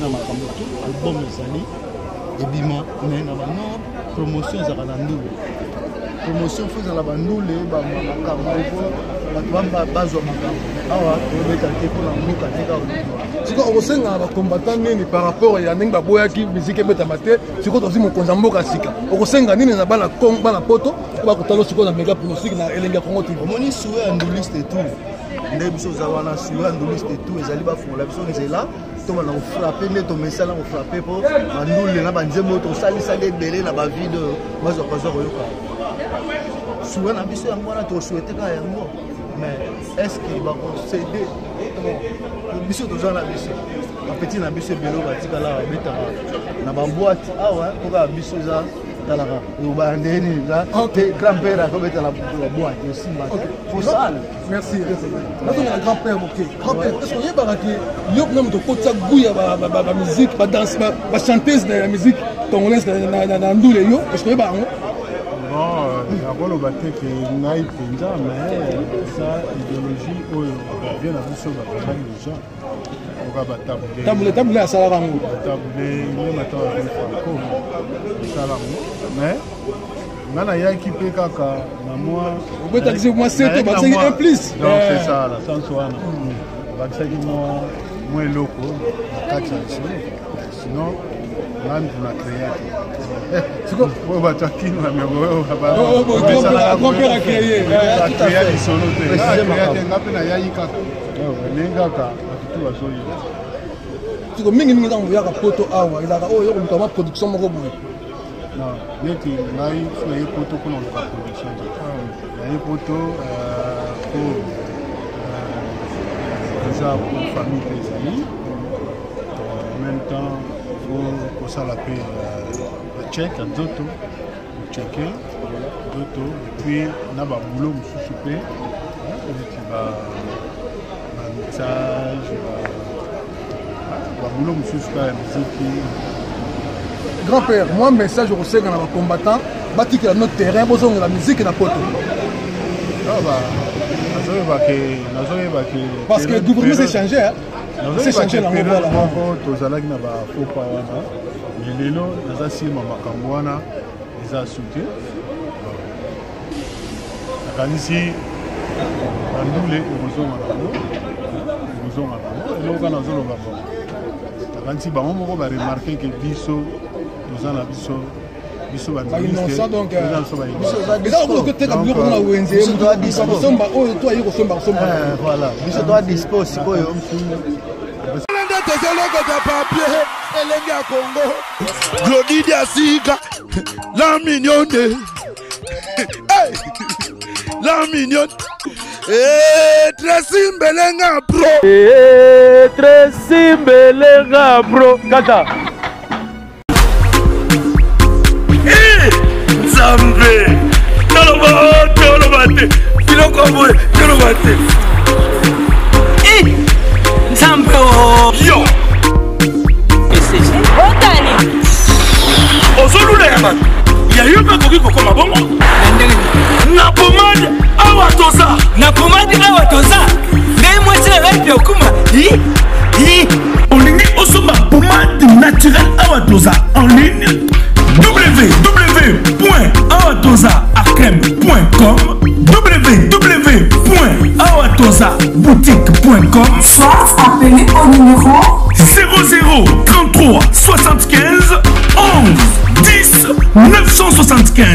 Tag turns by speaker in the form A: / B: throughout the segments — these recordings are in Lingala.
A: na makambo tu album ezali ebima mais na banord promotion ezalaka na ndule promotion fo ezala bandule makambo po bato bazwa makambo awa tobeta te mpo na mboka te kaka
B: sikoyo okosenga bacombattant nini par rapport ya ndenge baboyaki miziki ebetama te sikoyo tozwi mokonzi ya mboka sika okosenga nini na bana bana poto oyo bakotala sikoyo na mega pronostic na elengi ya congo tv
A: omoni sue ya nduliste tout nde biso oza wana sue ya nduliste tout ezali bafungola biso nzela tobanda kofrape nde tomesana kofrape mpo bandule na banzembo oyo tosalisaki ebele na bavide oyo bazwa kozwa koyoka suwe na biso yango wana tosuete kaka yango mais est ce que bakosede biso toza na biso bapeti na biso ebele oyo batikala babetaka na baboite awa mpo kaka biso eza talaka obaya ndenge nini eza te grand père akobeta na boite osimba te fosale
B: merci nazonga na grand père moke grand père est ce que oyebaka ke yo mpena moto okotisa gout ya bamusique badanse bachanteuse ya musique congolaise na ndule yo est ce que oyebaka yango
C: bon nakoloba te ke ngai mpenza mais eza idéologie oyo bavie na biso bakangaki déjà oka
B: batabule tabule asalaka yango
C: batabule meme ata franco esala yango mais nga nayaki mpe kaka na mwa
B: obetakisi mwa sete obakisaki un plus
C: donc c'est ça na sens wana obakisaki mwa mwa eloko na kati ya lisolo sinon nga mutu na créa te oyo bato ya kino na
B: megoyocréa
C: lisolo te nga te nga mpe nayaki kaka ndenge kaka bato tu bazoyeba
B: siko mingimingi ntango oyaka poto awa ezalaka oyo yokoluka mwa production moko boye
C: Non, neti ngai so naye poto mpona koluka production te naye poto po eza po famille mpe ezali en même temps fo kosala mpe bacheck ya nzoto kocheke nzoto epuis na babulo mosusu mpe neti bamixage babulo mosusu kaka ya miziki
B: grand père moi message okosenga na bacombattant batikela no terrain bozongela miziki na poto
C: nazoyeba ke
B: parce que gouvernement s'est changé
C: s'est changé nango voilà moko tozalaki na bafopa wana mais lelo naza nsima makambo wana eza su te nakanisi bandule ekozonga nango ekozonga nango eloko kaka nazoloba bon nakanisi bango moko baremarke ke biso toza na biso biso
B: bainonsa donc eza lokola okoteka biloko na wenze kosomba oyo to aye kosomba kosomba
A: voilà biso toa dispo sikoyo
D: nde tozolokota papier elenge ya kongo glodi diasika la mignonne hey! la mignonne hey, Tracy Mbelenga bro
E: hey, Tracy Mbelenga bro kaka
D: hey, Nzambe toloba oh, toloba te biloko boye toloba te
F: Nzambe oh.
D: yo
F: otani
D: ozolula ya bato ya yo mpe akoki kokoma bongo na pomade awa toza
F: na pomade awa toza ngai mwasi na ngai mpe okuma
D: olingi osomba pomade naturelle awa toza en ligne www.awatozaacreme.com www.awatozaboutique.com
G: Soit appelez au numéro
D: 00 33 75 11 10 975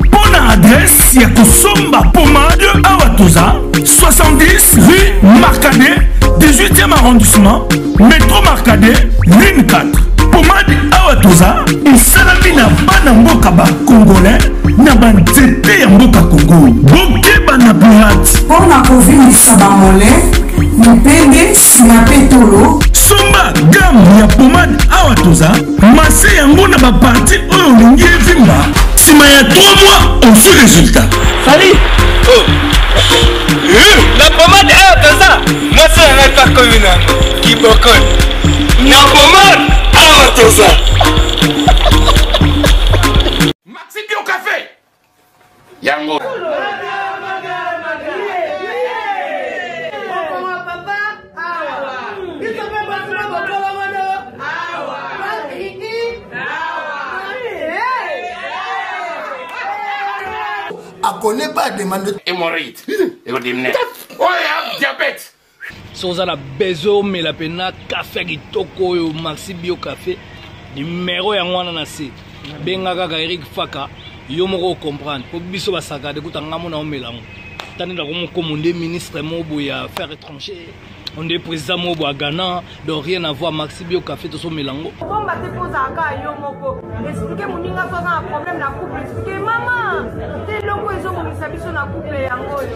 D: mpo na adresse ya kosomba pomade awa toza 70 rue Marcadet 18e arrondissement métro Marcadet ligne 4 pomade awa toza esalami na bana mboka ba congolais na banzete ya mboka congo bokeba na pirate
G: mpo na kovimbisa bamole mipende nsima mpe tolo
D: somba gamme ya pomade awa toza mase yango na baparti oyo olingi evimba nsima ya 3 mois ozwi résultat
F: Salut oh. Na pomade awa toza mwasi na ngai mpe akomi na kibokoni na pomade awa toza
D: Maxi Bio Café yango
H: Connaît pas demande.
I: Hémorroïde. Oyo diabète.
J: Soki oza na besoin omela mpena kafe ya kitoko oyo Maxi Bio Café, numero yango wana na se, benga kaka Eric Faka, yo moko ocomprendre mpo biso basakade kuta nga mona omela yango. Tani nakomokoma nde ministre moko boye ya affaires étranger, onde président moko boye ya Ghana, donc rien à voir. Maxi Bio Café, tosomela yango.
K: Bomba te mpo ozalaka yo moko. Explike moninga so aza na problème na couple, explike mama te eloko ezobongisa biso na couple yango oyo.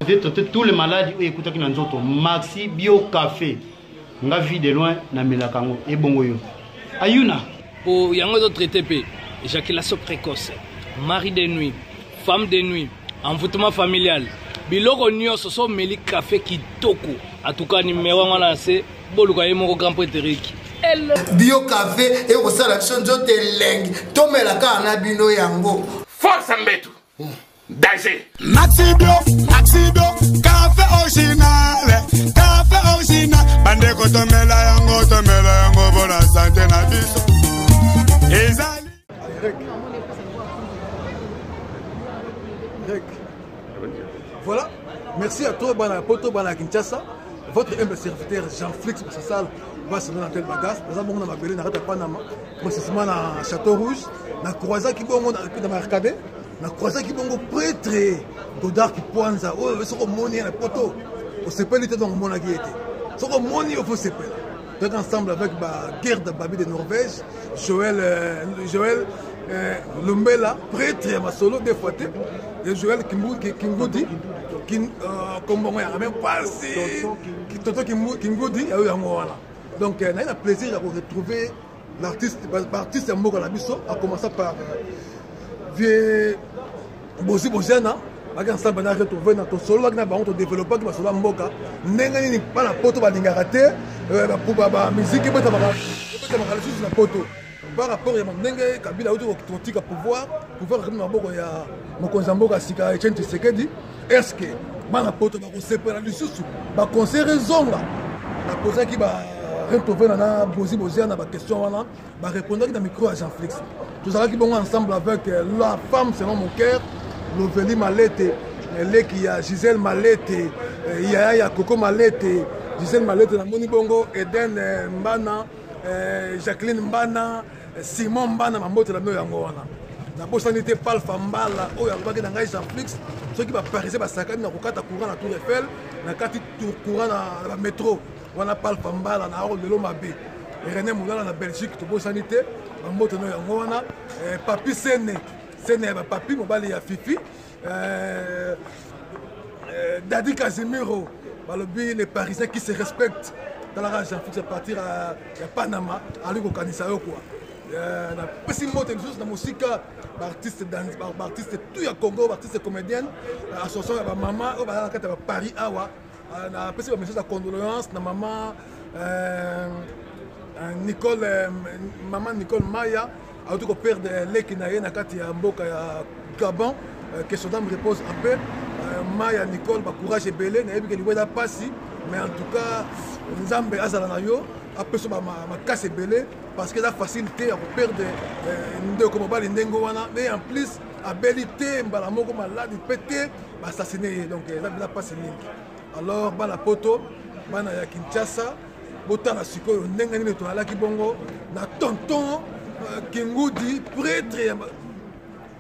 L: Traiter tous les maladies oyo ekutaki na nzoto. Maxi Bio Café, nga vie de loin namelaka yango. Ebongo yo ayuna.
J: Po yango ezotraite mpe éjaculation précoce, mari de nuit, femme de nuit, envoûtement familial, biloko nyonso. So omeli kafe kitoko, atuka nimero yango wana se, boluka ye moko grand prêtre Eric.
H: Bio Café ekosala biso nzoto elengi, tomela kaka na bino yango.
I: Force mbetu danger.
M: Maxi Bio, Maxi Bio, café original, café original. Bandeko tomela yango, tomela yango bona santé na biso. Ezali.
B: Eric. Eric. Voilà. Merci à toi, Bana Poto, Bana Kinshasa. Votre humble serviteur Jean-Flix Bassasal va se donner tel bagage. Nous avons na mabele na kati ya Panama, précisément na Château Rouge, na croisaki bongo na Marcadet, na croisaki bongo prêtre Godard Kipwanza. Oyo soki omoni ye na poto osepeli te, donc omonaki ye te. Soki omoni yo, faut sepela. Donc ensemble avec ba guerre de Babi de Norvège, Joël Joël Lumbela, prêtre ya masolo deux fois te, et Joël Kingudi, kombongo ya même pasi, Toto Kingudi ya yango wana. Donc na na plaisir ya retrouver l'artiste, l'artiste ya mboka na biso, a commencer par vieux Bozi Boziana. Baki ensemble na retrouver na tosololaki na bango, todéveloppaki masolo ya mboka, ndenge nini bana poto balingaka te bamusike ebetamaka lisusu na poto par rapport ya ndenge Kabila auti kotika pouvoir, pouvoir akomi na maboko ya mokonzi ya mboka sika Etienne Tshisekedi. Est ce que bana poto bakosepela lisusu baconcert ezonga? Naposaki ba retrouver na Bozi Boziana baquestion wana, barépondaki na micro ya Jean Flix. Tozalaki bongo ensemble avec la femme selon mon cœur, Loveli Malete, leki ya Gisèle Malete, yaya ya Coco Malete, Gisèle Malete. Namoni bongo Eden Mbana, Jacqueline Mbana, Simon Mbana, mambote na bino yango wana. Nabosani te Palfa Mbala oyo alobaki na ngai: Jean Flix, soki baparisien basakani na kokata courant na Tour Eiffel, na kati courant na bametro wana. Palfa Mbala na aro lelo mabe. René Molala na Belgique, tobosani te, bambote no yango wana. Papi Sene, Sene ya bapapi, mobali ya Fifi, Dadi Casimiro. Balobi les Parisiens qui se respectent, talaka Jean Flix à partir ya Panama ali kokanisa yo quoi. Napesi mbote lisusu na mosika baartiste, baartiste tout ya Congo, baartiste comédienne, association ya bamama oyo baza na kati ya baparis awa. Napesi bamessage ya condoléance na mama Nicole, mama Nicole Maya, auti koperdre leki na ye na kati ya mboka ya Gabon. Que son âme repose en paix. Maya Nicole, bacourage ebele. Nayebi ke liwa eza mpasi, mais en tout cas Nzambe azala na yo, apesa makasi ebele, parce que eza facile te ya koperdre ndeko mobali ndenge wana, mais en plus abeli te mbala moko, maladi mpe te, baassassine ye. Donc eza mpenza mpasi mingi. Alors bana poto, bana ya Kinshasa, botala sikoyo ndenge nini toyalaki bongo na tonton Kingudi, prêtre ya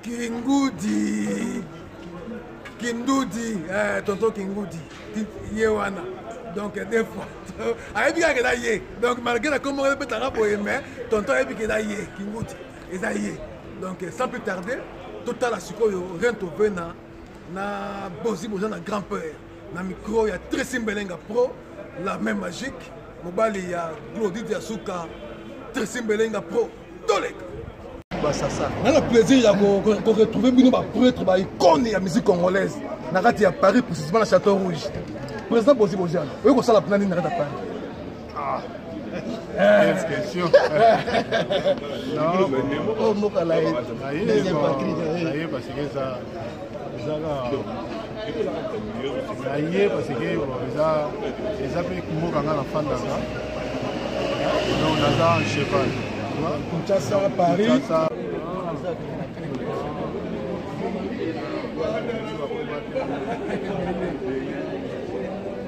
B: Kingudi, Kindudi, tonton Kingudi ye wana. Donc des fois ayebi kaka eza ye. Donc malgré na kombo ebetaka boye, mais tonton ayebi ke eza ye, Kingudi eza ye. Donc sans plus tarder, totala sikoyo rien tovena na Bozi Boza na grand père na micro ya Tracy Mbelenga Pro, la main magique, mobali ya Glodit ya suka, Tracy Mbelenga Pro, toleka.
A: Basasa.
B: Nana plaisir ya koretrouve bino baprêtre, baicone ya musique congolaise na kati ya Paris, précisément na Château Rouge. Président Bozi Boziana, oyo kosala mpena nini na kati ya Paris?
C: Quelle question! Non,
A: Oh, mboka na ye, deuxième patrie na ye.
C: Naye parce que eza ezaka naye parce que bon, eza mpe mboka nga nafandaka, donc naza en cheval, tu vois.
B: Kinshasa, Paris.
C: Kinshasa.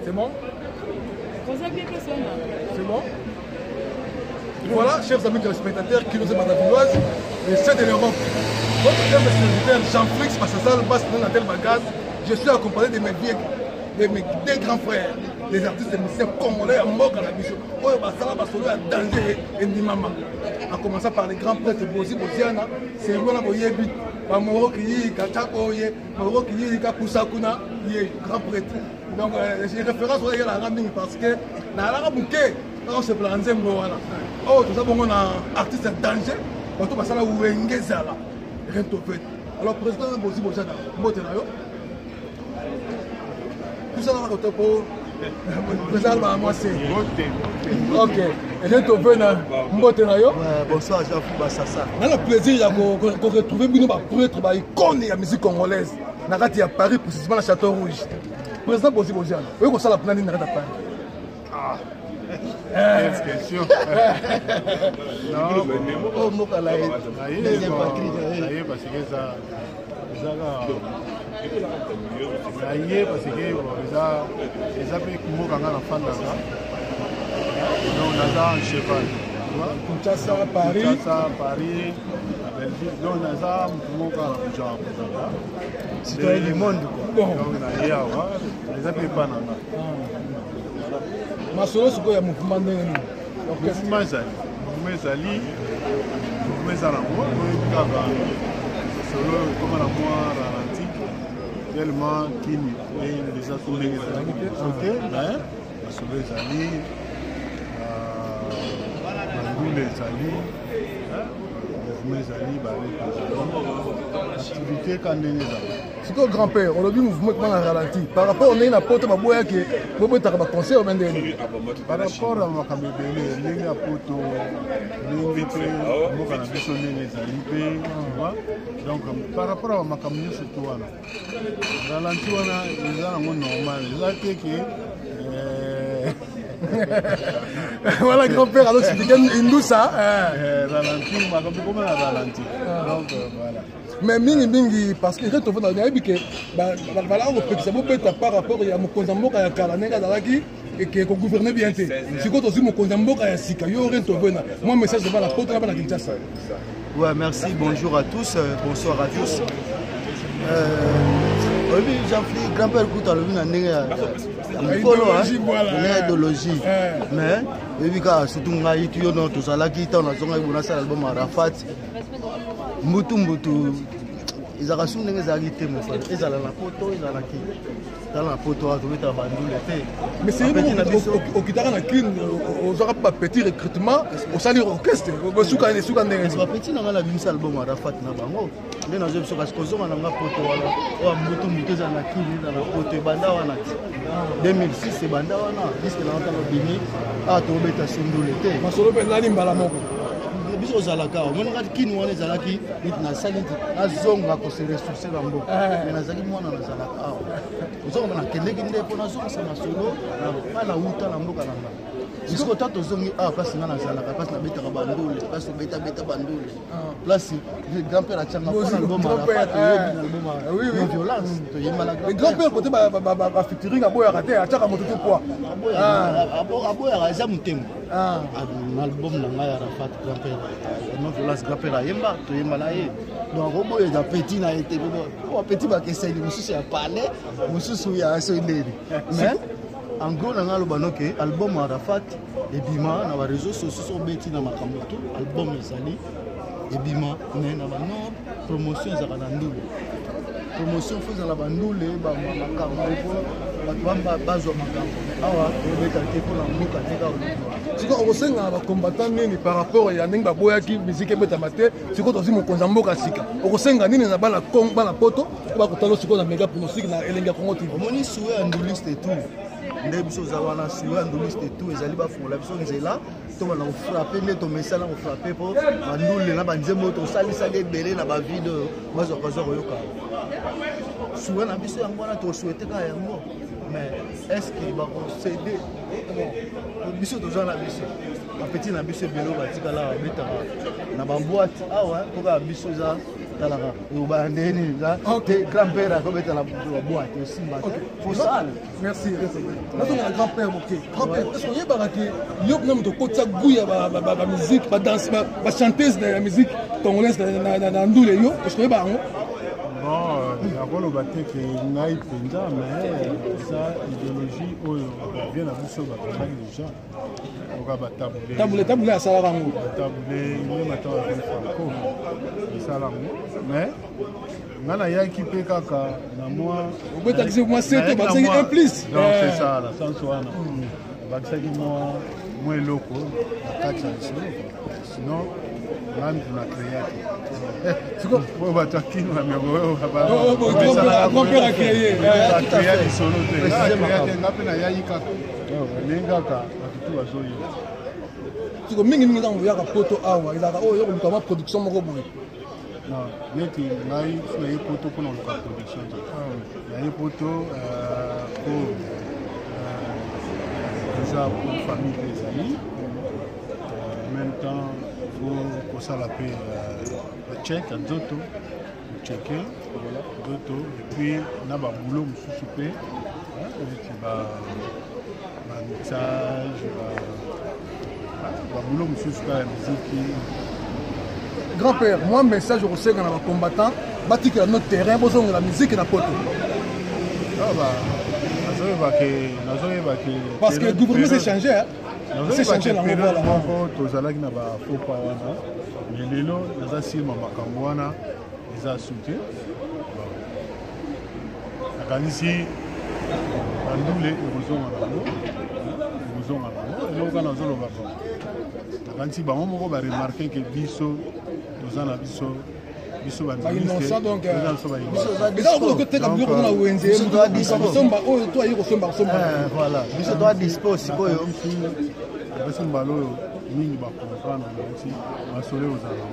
B: C'est bon? C'est bon? Voilà, chers amis téléspectateurs qui nous aiment à la Villoise, les 7 de l'Europe. Votre humble serviteur Jean-Flix Massazal, basse dans la telle bagage. Je suis accompagné de mes vieux, de mes deux grands frères, les artistes et musiciens congolais à Mboka na biso. Oyo basala basolo ya danger endimama. A commencer par les grands prêtres Bozi Boziana, c'est wana boyebi, ba Moro Kiyika, Tchakoye, Moro Kiyika, Pusakuna, ye grand prêtre. Donc, euh, j'ai référence oyo eyelaka mingi parce que nalaka moke nakosepela na nzembo wana oyo oh, toza bongo na artiste ya danger bato basala wenge ezala rentofet alors président bozi bojana mbote na yo pusana na koto po président alobaka mwasi ok rentofet na mbote na yo
A: bonsoir jean basasa
B: na na plaisir ya koretrouve bino baprêtre baicone ya musique congolaise na kati ya paris précisement na château rouge président bozi boziana oyo kosala mpena nini na kati ya paris
C: ah. Quelle question
A: Non, oh, mboka la deuxième patrie.
C: Naye parce que eza eza kaka naye parce que eza eza mpe mboka nga nafandaka donc naza en cheval.
B: Kinshasa, Paris.
C: Kinshasa, Paris, Belgique. Donc naza motu moko kaka na bujaka bujaka.
A: Citoyen du monde quoi.
C: Donc naye awa eza mpe epa na nga.
B: Masolo sikoyo ya mouvement ndenge nini?
C: Mouvement ezali, mouvement ezali, mouvement eza nango oyebi kaka solo ekoma na mwa ralenti tellement kini eza to ndenge ezalaki liboso te mais masolo ezali bandule ezali mouvement ezali barete ezali activité ka ndenge ezali
B: sikoyo grand père olobi mouvement ekoma na ralenti par rapport ndenge na poto baboyaki bobetaka baconcert obe ndenge nini
C: par rapport ya makambo ebele ndenge ya poto ndenge mpe mboka na biso ndenge ezali mpe donc par rapport ya makambo nyonso to wana ralenti wana eza yango normal eza te ke eh,
B: voilà grand père azoexplike indusa
C: eh, ralenti makambo ekoma na ralenti ah. donc euh, voilà
B: mais mingi mingi parce que retove nayebi ke balaka kopekisa bobeta par rapport ya mokonzi ya mboka ya kala ndenge azalaki eke kogouverne bien te sikoyo tozwi mokonzi ya mboka ya sika yo rentovena mwa message bana poto na bana kinshasa
A: Ouais, merci. Bonjour à tous. Euh, bonsoir à tous. Euh, oyebi jean-philippe grand-père kuta alobi na ndenge ya mokolo ndenge ya idéologie mais oyebi kaka surtout ngai tu yo no tozalaki ntango nazongaki bona asala album arafat mbutu mbutu ezalaka su ndenge ezalaki te mofana ezala na poto ezala na kini tala na poto wana tobetaka bandule te
B: mais c'est okitaka na kin ozwaka mpe bapetit recrutement osali orchestre osuka esuka ndenge
A: bapetit na ngai nabimisa album arafat na bango nde nazwa biso kasi kozonga na nga poto wana oyo mbutu mbutu ezala na kini ezala na poto ebanda wana ti 2006 ebanda wana diske na nga ntango bimi awa tobeta sundule te
B: masolo mpe ezalaki mbala moko
A: biso ozalaka omoni kati kini wana ezalaki neti nasali neti nazonga kose ressource na mboka eh. me nazalaki mwana nazalaka awa ozonga nakendeki nde mpo nazongisa masolo na nauta na mboka na nga sikoyo ta tozongi awa place nga nazalaka place nabetaka bandule place obetabeta bandule ah. place grand père atianga mpo na album arafat toyebi na album non violence toyemba na
B: grand père kote bafeaturing aboyaka te atiaka moto te poids
A: aboyaka eza motema ah. na album na ngai arafat grand père non violence grand père ayemba toyemba na ye donc oboya eza petit na ye te petit bakeseni mosusu ya palais mosusu ya sondeli mais en gros na ngai aloba noke album arafat ebima na bareseau sociaux soki obeti na makambo tu album ezali ebima mais na banord promotion ezalaka na ndule promotion fo ezala bandule makambo po bato bazwa makambo awa tobeta te mpo na mboka te kaka
B: sikoyo okosenga bacombattant nini par rapport ya ndenge baboyaki miziki ebetama te sikoyo tozwi mokonzi ya mboka sika okosenga nini na bana bana poto po bakotala sikoyo na mega pronostic na elengi ya congo tv
A: omoni sue ya nduliste tout nde biso oza wana sue ya nduliste tout ezali bafungola biso nzela tobanda kofrape nde tomesana kofrape mpo bandule na banzembo oyo tosalisaki ebele na bavide oyo bazwaka zwa koyoka suwe na biso yango wana tosuete kaka yango mais est ce que bakosede biso toza na biso Bapeti na biso ebele oyo batikala babetaka na baboite awa, mpo kaka biso eza talaka ekobala ndenge nini eza te. Grand père akobeta na baboite osimba te, fosale.
B: Merci. Nazonga na grand père moke. Grand père, est ce que oyebaka ke yo mpena moto okotisa gout ya bamusique, badanse, bachanteuse ya musique congolaise na ndule yo? Est ce que oyebaka yango?
C: Bon, nakoloba te ke ngai mpenza, mais eza idéologie oyo bavie na biso bakangaki déjà oka batabule.
B: Tabule, tabule asalaka yango.
C: Batabule nde matanga franco esala yango, mais nga nayaki mpe kaka na mwa
B: Obetakisi mwa sete, bakisaki un plus.
C: Donc c'est ça, na sens wana bakisaki mwa eloko na kati ya lisolo. Sinon nga mutu na créaki oyo bato akino na
B: miongo
C: oyo lisolo te, nga te, nga mpe nayaki kaka ndenge kaka bato tu bazoyeba.
B: Siko mingimingi ntango oyaka Poto awa, ezalaka oyo yokoluka mwa production moko boye?
C: Non, neti ngai so naye Poto mpona koluka production te. Naye Poto po eza po famille mpe ezali, en même temps faut kosala mpe bacheck ya nzoto, kocheke nzoto, et puis na baboulot mosusu mpe neti bamixage, baboulot mosusu kaka ya miziki.
B: Grand père, moi message okosenga na bacombattant batikela no terrain, bozongela musique na Poto.
C: Nazoyeba ke, nazoyeba ke
B: Parce que gouvernement s'est changé, hein? S'est changé nango, voilà.
C: Moko tozalaki na bafaux pas wana, mais lelo naza nsima, makambo wana eza su te. Nakanisi bandule ekozonga nango, ekozonga nango. Eloko kaka nazoloba, bon, nakanisi bango moko baremarke ke biso toza na biso, biso.
B: Bainnocent, donc eza lokola koteka biloko na wenze, kosomba oyo to aye kosomba, kosomba.
A: Voilà, biso toa dispo sikoyo.
C: Napesi mbala oyo mingi bacomprendre, nakanisi masolo ekozala.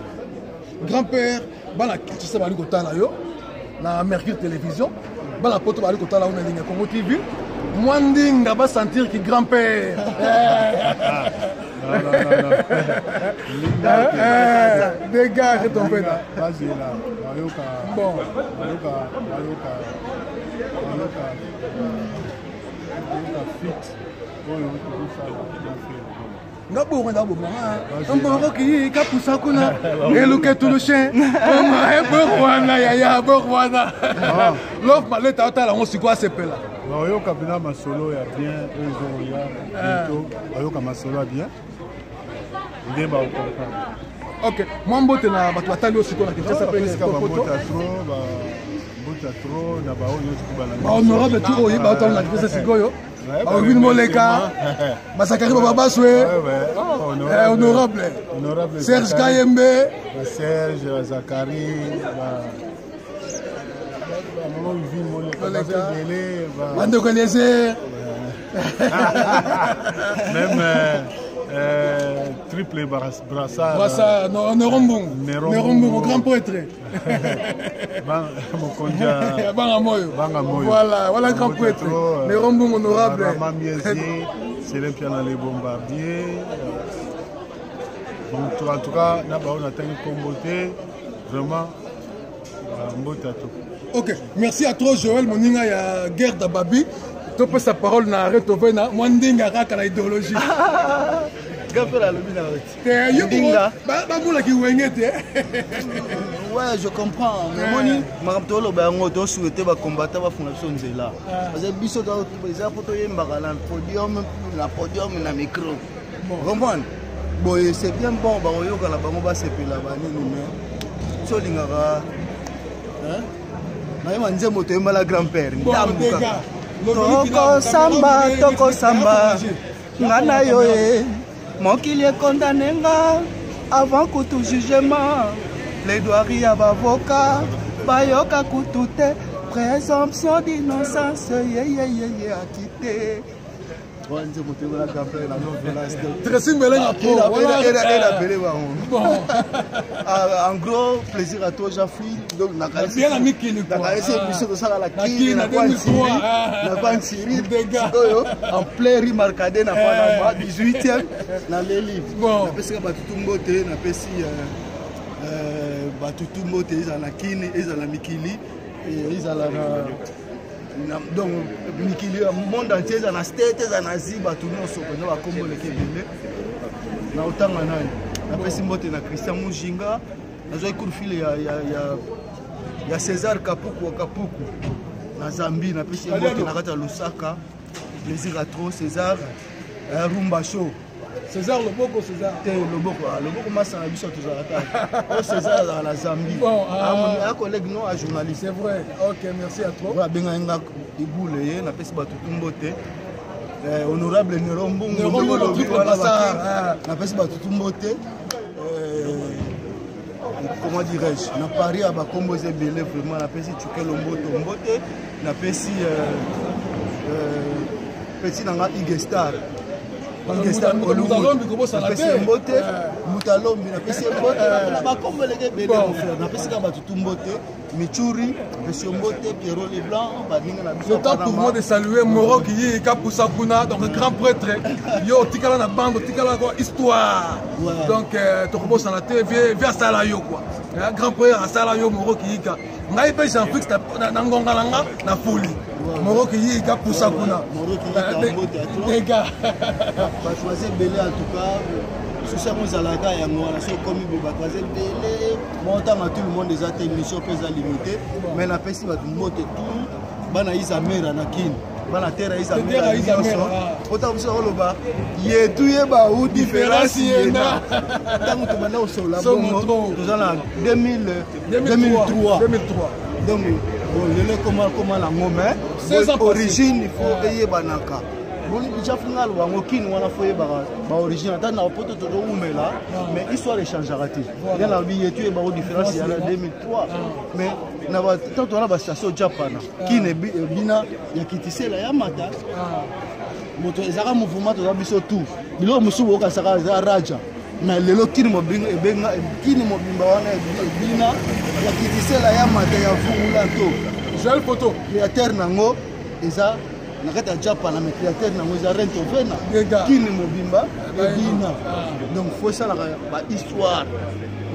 B: Grand père, bana Kinshasa bali kotala yo na Mercure Télévision, bana Poto bali kotala yo na Linga Congo TV. Mwa ndinga basentir ki grand père. Dégage ton père.
C: Bazela, bayoka.
B: Bon,
C: bayoka, bayoka, bayoka, bayoka fit oyo tozosala na frère.
B: Nga bongo na bomanga mboroki kapusa kuna eluke tulushe boro wana, yaya boro wana lof maleta otala yango sikoyo asepela.
C: Bayoka mpena masolo ya bien oyo ezokoya bientôt, bayoka masolo ya bien nde bakokomprendre.
B: Ok, mwa mbote na bato batali oyo sikoyo na Kinshasa mpe
C: Poto. Mbote ya trop na baoyo nyonso
B: balandi. Bahonorable tu oyo baotala na Kinshasa sikoyo, baobini moleka, basakari bababaswe, honorable Serge Kayembe.
C: Serge, Zakari,
B: bandeko Eliezer.
C: Même triple brassard.
B: Brassard, non, Néron Mbungu. Néron Mbungu, grand prêtre.
C: Mokonzi
B: ya Banga Moyo.
C: Banga Moyo.
B: Voilà, voilà, grand prêtre. Néron Mbungu, honorable.
C: Rama Miezi, Célène Piana les bombardiers. Bon, en tout cas, na bao natangi kombo te, vraiment mbote ya to.
B: Ok, merci à toi Joël moninga ya guerre d'Ababi. Topesa parole na retove na mwa ndinga kaka na idéologie.
A: Gabriel alobi na
B: Te yo bamonaki wenge te.
A: Ouais, je comprends, mais moni makambo toloba yango, tosouhaite bacombattant bafunga biso nzela, parce que biso eza mpo toyembaka na podium, na podium, na micro, comprendre boye, c'est bien bon. Bakoyoka na bango, basepela banini, mais biso olingaka nayeba nzembo toyembala grand père ndambu kaka. Tokosamba, tokosamba nga na yo ye, mokili ekondane nga avant kutu jugement, plaidoirie ya bavoka bayoka kutu te, présomption d'innocence yeyeyeye akite.
B: Tracy Mbelenga pro.
A: Voilà.
B: Bon.
A: Ah, en gros, plaisir à toi, Jean-Phil. Donc,
B: Bien na mikili
A: quoi. Nakanisi émission tosala la Kini, na kwa Nsiri, na kwa Nsiri. Sikoyo, en plein rue Marcadet na Panama, 18e, na leli.
B: Bon.
A: Napesika bato tu mbote, napesi bato tu mbote ezala na Kini, ezala na mikili, ezala na donc mikili ya monde entier eza na state eza na asie bato nyonso mpenza bakombo eleki ebele na otanga nani napesi mbote na christian mujinga nazwaki coup de fil ya, ya, ya, ya césar kapuku wa kapuku na zambie napesi ye mbote na kati ya lusaka plaisir à trop césar rumba show
B: César Loboko César
A: te Loboko ah, Loboko masa na biso tozalaka kaka o César azalaka na Zambie
B: bon, ah,
A: ah, collègue non a journaliste
B: c'est vrai ok merci à toi
A: oyo abengaki nga ibule ye napesi bato tu mbote eh, honorable Nero Mbungu
B: ah.
A: napesi bato tu mbote eh, comment dirais-je na Paris ya bakombo eza ebele vraiment napesi Tshukelo Mboto mbote napesi euh, petit na nga Igestar napesi ye mbote moto alombi napesi ye mbote na bakombo eleki ebele mon frère napesi kaka bato tu mbote michuri napesi yo mbote pierrot leblanc baninga na biso
B: Le temps pour moi de saluer Moro Kiyi Kapusa Kuna, donc grand prêtre. Yo, tikala na bande, tikala quoi, histoire. Donc, euh, tokobosana te, viens, viens sala yo quoi. Hein, grand prêtre asala yo Moro Kiyika. Ngai pe Jean Fix na na ngonga na nga na folie. Moro Kiyika pusa kuna.
A: Moro Kiyika mbote ya trop.
B: Dégâts.
A: Bato baza ebele en tout cas. Susi yango ezalaka yango wana soki okomi boye bato baza ebele moko ntanga tout le monde eza te émission mpe eza limité mais napesi bato mbote tout bana isamera na kini bana tera isamera nyonso ota biso oloba yetu ye bau différence yena ntango tobanda kosolola bongo toza na 2003 donc bon lelo ekoma koma nango mais origine il faut eyebanaka boni jafu nga aloba yango kini wana fo oyebaka baorigine ata na poto tozowumela mais histoire echangeaka te nde nalobi ye toyebako différence ya na 2003 mais na tanto wana bastation japana kini ebina ya kitisela ya mata moto ezalaka mouvement toza biso tout biloko mosusu bokasaka eza raja mais lelo kini mobimba ebenga kini mobimba wana ebina ya kitisela ya mata ya vungula to
B: joel poto
A: créateur nango eza na kati ya japana mais créateur nango eza rentovena kini mobimba ebina donc fo esalaka bahistoire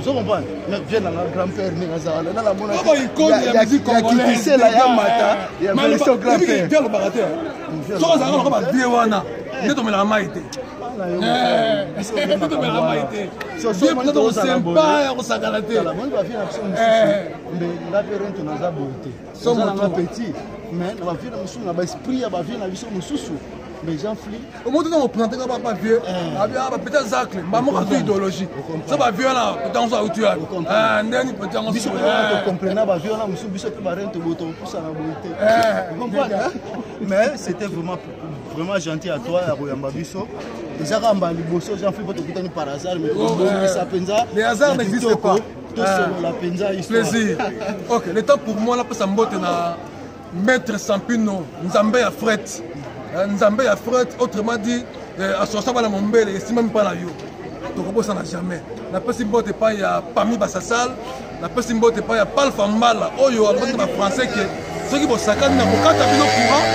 A: ozo comprendre mais vie nanga grand père ndenge azala na namonaakitisela ya mata ya version grand père
B: alobaka te soki azalaka lokola bavie wana nde tomelaka mai te tomelaka mai te sempa ya kosakana te
A: mbe nga mpe rento naza boye te nanga petit mais na bavie na mosusu na baesprit ya bavie na biso mosusu mais jean fli
B: omoto ntango oprésente nga bavie bapeti zacle mbamoko azwi idéologie so bavie wana peti yango so auti wapi ndeni peti yango
A: biso tocomprena bavie wana mosusu biso mpe barente boye tokopusana boye te comprendre mais c'était vraiment vraiment gentil à toi ya koyamba biso eza kaka mbala liboso jean fli mpo tokutani par hasard mais tokobongisa mpenza
B: les hasards n'existent pas
A: tosolola mpenza
B: histoire plaisir ok le temps pour moi napesa mbote na maître sampino nzambe ya fret nzambe ya fret autrement dit association bana mombele esimbami mpa na yo tokobosana jamais napesi mbote epai ya pami basasal napesi mbote epai ya palfa mbala oyo alobaki na bafrançais ke soki bosakani nakokata bino courant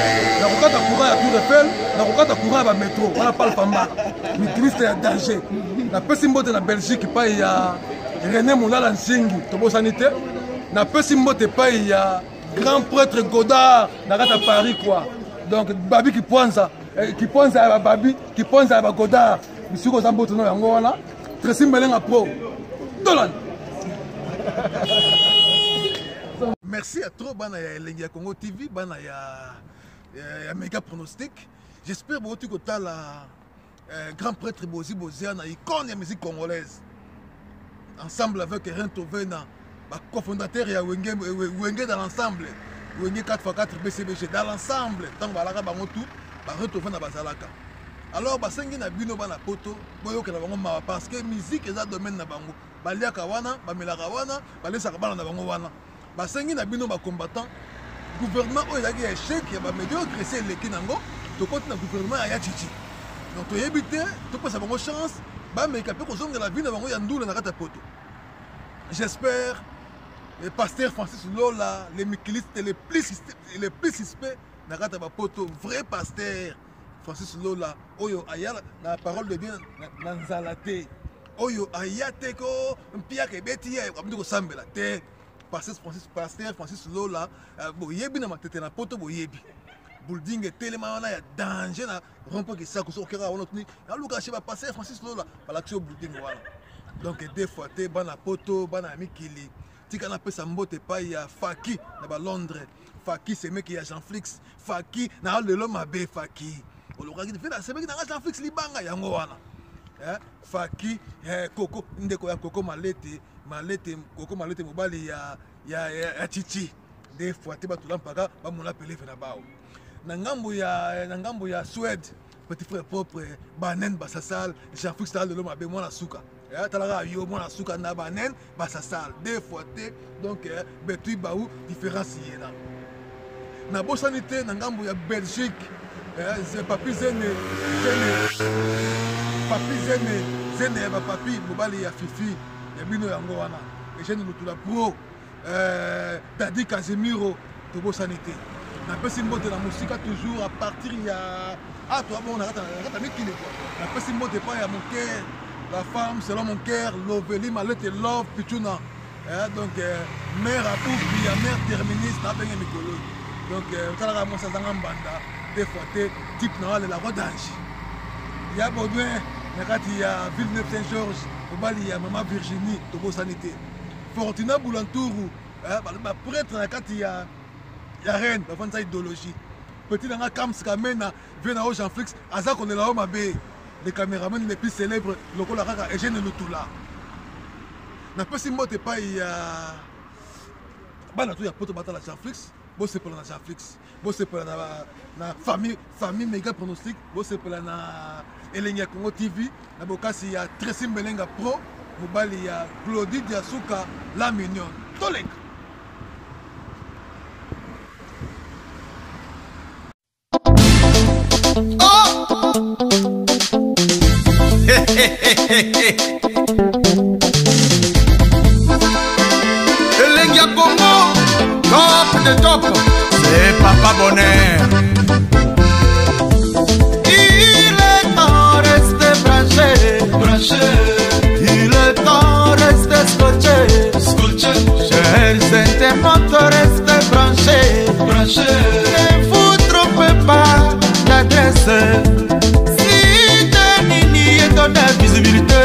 B: nakokata courant ya tour eiffel nakokata courant ya bametro wana palfa mbala mikriste ya danger napesi mbote na belgique epai ya rené molala nsingi tobosani te napesi mbote epai ya grand prêtre godard na kati ya paris quoi donc babi kipwanza eh, kipwanza ya bababi kipwanza ya bagodard bisika oza mbote no yango wana tresi mbelenga pro dolani merci ya trop bana ya elengi ya congo tv bana ya, ya, ya mega pronostic j'espère bouti kotala euh, grand prêtre bozi boziana icône ya musique congolaise ensemble avec Ren Tovena bacofondateur ya wenge, wenge dans l'ensemble wenge 4x4 bcbg dans l'ensemble ntango balaka bango tout baRen Tovena bazalaka alors basengi na bino bana poto boyokela bango mawa parce que musique eza domaine na bango baliaka wana bamelaka wana balesaka bana na bango wana basengi na bino bacombattant gouvernement oyo ezalaki ya échec ya bamédiocre esi eleki nango. Tokoti na gouvernement ya ya Chichi. Donc toyebi te, topesa bango chance bameka mpe kozongela vie na bango ya ndula na kati ya poto. J'espère le pasteur Francis Lola, le mikiliste le plus suspect na kati ya bapoto, vrai pasteur Francis Lola oyo aya na parole de Dieu na nzala te, oyo aya te ko mpiaka ebeti ye abandi kosambela te. Pasteur Francis, pasteur Francis Lola, boyebi na matete na poto, boyebi building etelema wana ya danger na rond-point Kisako, soki okeka wana otuni naluka chez ba pasteur Francis Lola, balakisi yo building wana. Donc deux fois te, bana poto, bana ya mikili, tika napesa mbote epai ya Faki na ba Londres. Faki semeki ya Jean Flix, Faki na lelo mabe, Faki olokaki te na semeki na nga Jean Flix libanga yango wana. Faki koko ndeko ya koko malete, malete koko malete mobali ya ya ya, ya Chichi. Des fois te bato lampaka bamona peleve na bao. Na ngambo ya, na ngambo ya Suède, petit frère propre Banen Basasal, Jean Flix na lelo mabe mwana suka. Talaka yo mwana suka na Banen Basasal. Des fois te donc betui baou différence yena. Na bosani te na ngambo ya Belgique, papi Zene, Zene, papi Zene, Zene ya ba papi mobali ya Fifi ya bino yango wana. Eugène Lutula pro, Dadi Casimiro tobosani te. Napesi mbote na mosika toujours à partir ya ah toi bon na kata mikili quoi. Napesi mbote pa ya mon cœur, la femme selon mon cœur, Loveli Malete Love Pichuna. Donc mère à Poupi, ya mère terministe na benge mikolo. Donc talaka mo sazanga mbanda des fois te type na la rodange. Ya Baudouin na kati ya Villeneuve Saint-Georges, mobali ya mama Virginie tobosani te. Fortuna Boulanturu, ba prêtre na kati ya ya reine, ba fandisa idéologie. Petit nanga Kams Kamena, vieux na Jean Flix, aza kolela o mabe. Le caméraman le plus célèbre lokola kaka Eugène Lutula. Na pesi mbote epai ya bana to ya poto batala Jean Flix, bosepela na Jean Flix, bosepela na na famille, famille méga pronostic, bosepela na Elengi ya Congo TV, na bokasi ya Tracy Mbelenga Pro, mobali ya Glody Diasuka la mignonne. Toleka.
N: Oh! Elengi ya Congo, top de top, c'est Papa Bonheur. Il est temps, restez branché, branché. Il est temps, restez scotché, scotché. Chers internautes, restez branchés, branchés. Ne vous trompez pas d'adresse. Si t'es nini et ton invisibilité,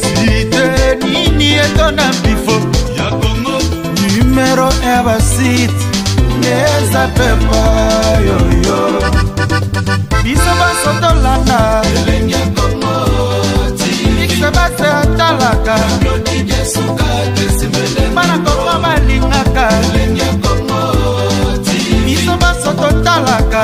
N: si t'es nini et ton pifo, numéro 1 va site, ne zappe pas yo yo. Biso baso tolanda, mixe base atalaka, bana kongo balingaka, biso baso totalaka.